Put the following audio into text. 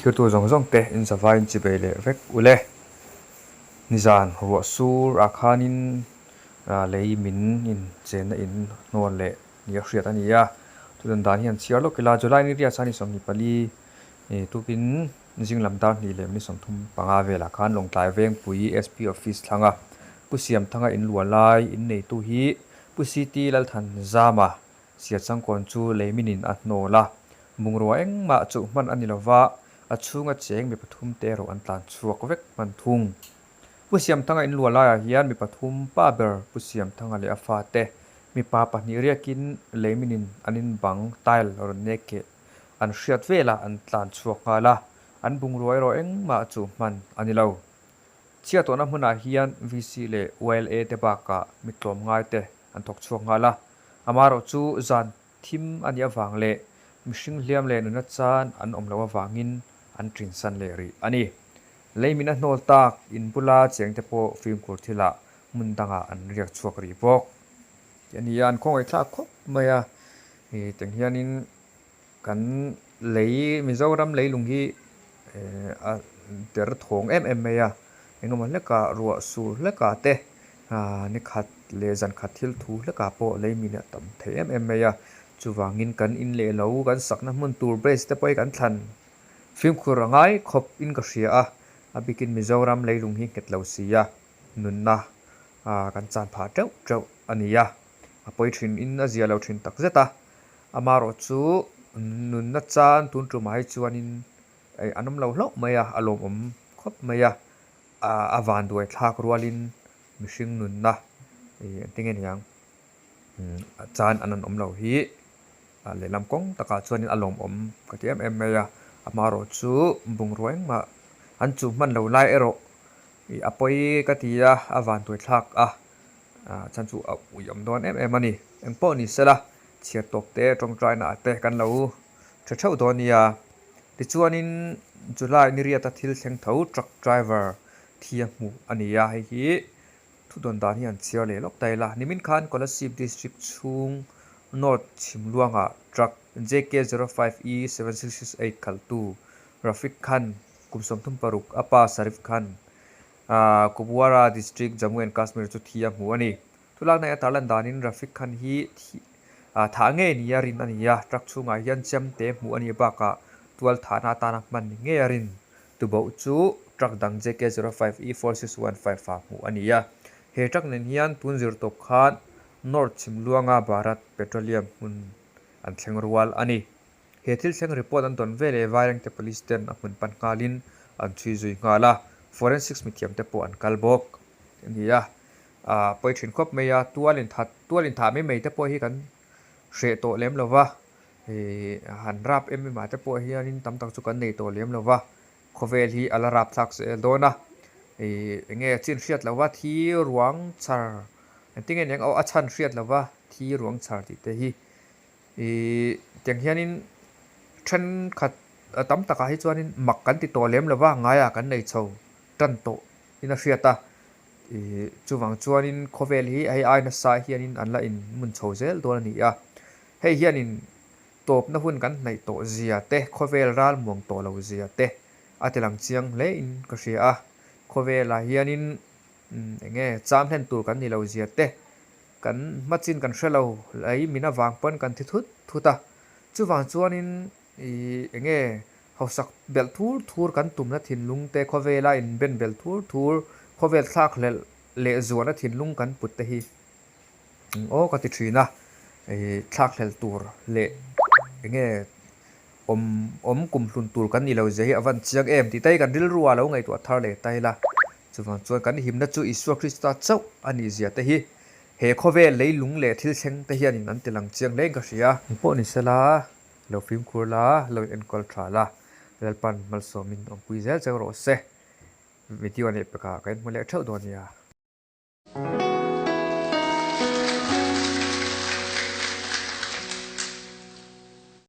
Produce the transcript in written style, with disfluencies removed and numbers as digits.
Thirtu zawng zawng te in zavaiin chibei leh vek ule. Nizan ruah sur ah khanin lei min in chenna in hnawn leh nia hriat a ni a. Chutan dan hian chhiar lawk ila July ni riat sani 24 tukin zing lam dar hnih leh minute 35 velah khan Lawngtlai Vengpui SP Office thlanga Pu Siamthanga in luah lai in neitu hi Pu CT Lalthanzama Siachangkawn chu leiminin a hnawl a, bungrua engmah chuh hman a ni lova, a chhunga cheng mi pathum te erawh an tlan chhuak vek hman thung. Pu Siamthanga in luah laiah hian mi pathum pa ber Pu Siamthanga leh a fate mipa pahnih riakin leiminin an in bang tile rawn nek keh an hriat velah an tlan chhuak nghal a, an bungrua erawh engmah chuh hman a ni lo. Chhiatawhna hmunah hian VC leh YLA te bakah mi tlawmngai te an thawk chhuak nghal a, amaherawh chu zan thim a nih avang leh mihring hliam leh nuna chan an awm loh avangin an ṭinsan leh rih a ni. Lei min a hnawl tak in bula cheng te pawh fimkhur thilah hmun dangah an riak chhuak rih bawk tih a ni a, an khawngaihthlak khawp mai a, tiang hianin kan lei Mizoram leilung hi a der thawng em em mai a, engemaw hlekah ruah sur hlekah te ni khat leh zan khat thil thu hlekah pawh lei min a tam thei em em mai a, chuvangin kan in leh lo kan sakna hmun tur base te pawh hi kan thlan fimkhur a ngai khawp in ka hria a, a bikin Mizoram leilung hi nghet lo si a, nunna kan chan phah teuh teuh a ni a, a pawi thin in a zia lo thin tak zet a. Amaherawh chu nunna chan tun tumah hi chuanin an awm lo hlauh mai a, a lawmawm khawp mai a, a vanduai thlak rualin mihring nunna engtin nge niang chan an rawn awm lo hi lehlam kawng takah chuanin a lawmawm ka ti em em mai a, amaherawh chu bungrua engmah an chuh hman lo lai erawh a pawi ka ti a, a vanduai thlak a. Chhan chu a uiawm dawn em em a ni. Eng pawh ni sela, chhiar tawp te, tawngtaina ah te kan lo tha theuh dawn nia. Tichuanin July ni riata thil thleng tho truck driver thi a hmuh a ni a, hei hi thudawn dan hi an chhiar leh lawk ta ila. Nimin khan Kolasib District chhung North Chhimluangah truck JK05E 7668 khalhtu Rafiq Khan kum 36 a pa Sharif Khan Kupwara District, Jammu and Kashmir chu thi a hmu a ni. Thulak naih a tarlan danin Rafiq Khan hi thi thah ngei ni a rin a ni a, truck chhungah hian chem te hmuh a nih bakah tual thahna atana hman ni ngei a rin. Tuboh chu truck dang JK 05 E 4615 ah hmuh a ni a. He truck nen hian tun zir tawp khan North Chhimluanga Bharat Petroleum hmun an thleng rual a ni. He thil thleng report an dawn veleh Vairengte Police ten a hmun pan nghalin an chhui zui nghal a, forensics mithiam te pawh an kal bawk a ni a. Aaa pawi thin khawp mai a, tual inthat tual inthah mai mai te pawh hi kan hreh tawh lem lo va, ih han rap em em ah te pawh hianin tam tak chu kan nei tawh lem lo va, khawvel hi a la rap thlak zel dawn a, ih eng nge chin hriat lo va thi ruang chhar engtin nge niang aw a chhan hriat lo va thi ruang chhar tih te hi. Ih tiang hianin thenkhat tam takah hi chuanin mak kan ti tawh lem lova ngaiah kan nei chho tan tawh in a hriat a, ih chuvang chuanin khawvel hi hei ai nasa hianin an la inmun chho zel dawn a ni a, hei hianin tawpna hun kan hnaih tawh zia te khawvel ral muang tawh lo zia te a ti lang chiang hle in ka hria a, khawvelah hianin eng nge cham hlen tur kan ni lo zia te. Kan hmachin kan hre lo, lei min avang pawn kan thi thut thut a. Chuvang chuanin ih eng nge hausak belh thur thur kan tumna thinlung te khawvela inben belh thur thur, khawvel thlak hlelh leh zuahna thinlung kan put te hi eng aw ka ti thin a. Ih thlak hlelh tur leh eng nge awm awm kum hlun tur kan ni lo zia hi a van chiang em tih te hi kan rilru ah lo ngaihtuah thar leh ta ila. Chuvang chuan kan himna chu Isua Krista chauh a nih zia te hi he khawvel leilung leh thil thleng te hianin an ti lang chiang hlein ka hria. Eng pawh ni sela, lo fimkhur la, lo in enkawl tha la, Lalpan malsawmin awmpui zel cheu rawh se. Video neih pekah ka inhmu leh theuh dawn nia.